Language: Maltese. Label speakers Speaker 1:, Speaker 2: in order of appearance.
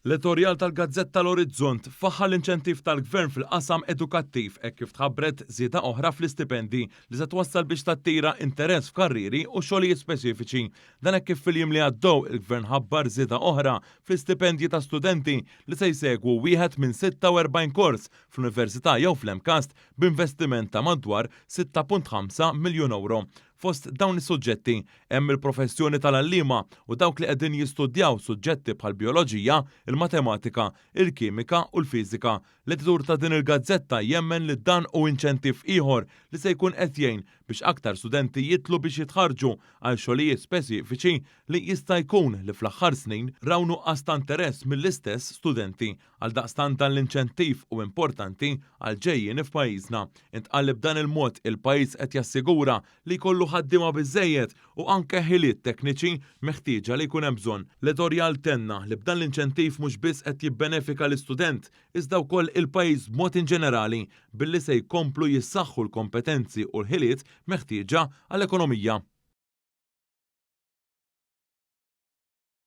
Speaker 1: L-editorjal tal-gazzetta L-Orizzont faħħar l-inċentiv tal-Gvern fil-qasam edukattiv hekk kif tħabbret żieda oħra fl-istipendji li se twassal biex tattira interess f'karrieri u xogħlijiet speċifiċi. Dan hekk kif fil-jiem li għaddew il-Gvern ħabbar żieda oħra fl-istipendji ta' studenti li se jsegwu wieħed minn 46 kors fl-Università jew fl-MCAST b'investiment ta' madwar 6.5 miljun ewro. Fost dawn is-suġġetti hemm il-professjoni tal-għalliema u dawk li qegħdin jistudjaw suġġetti bħall-bijoloġija, il-matematika, il-kimika u l-fiżika. L-editur ta' din il-gazzetta jemmen li dan hu inċentiv ieħor li se jkun qed jgħin biex aktar studenti jidħlu biex jitħarrġu għal xogħlijiet speċifiċi li jista' jkun li fl-aħħar snin raw nuqqas ta' interess mill-istess studenti. Għaldaqstant dan l-inċentiv hu importanti għall-ġejjieni f'pajjiżna. Intqal li b'dan il-mod il-pajjiż qed jassigura li jkollu ħaddiema biżżejjed u anke ħiliet tekniċi meħtieġa li jkun hemm bżonn. L-editorjal tenna li b'dan l-inċentiv mhux biss qed jibbenefika l-istudent iżda wkoll il-pajjiż b'mod inġenerali billi se jkomplu jissaħħu l-kompetenzi u l-ħiliet meħtieġa għall-ekonomija.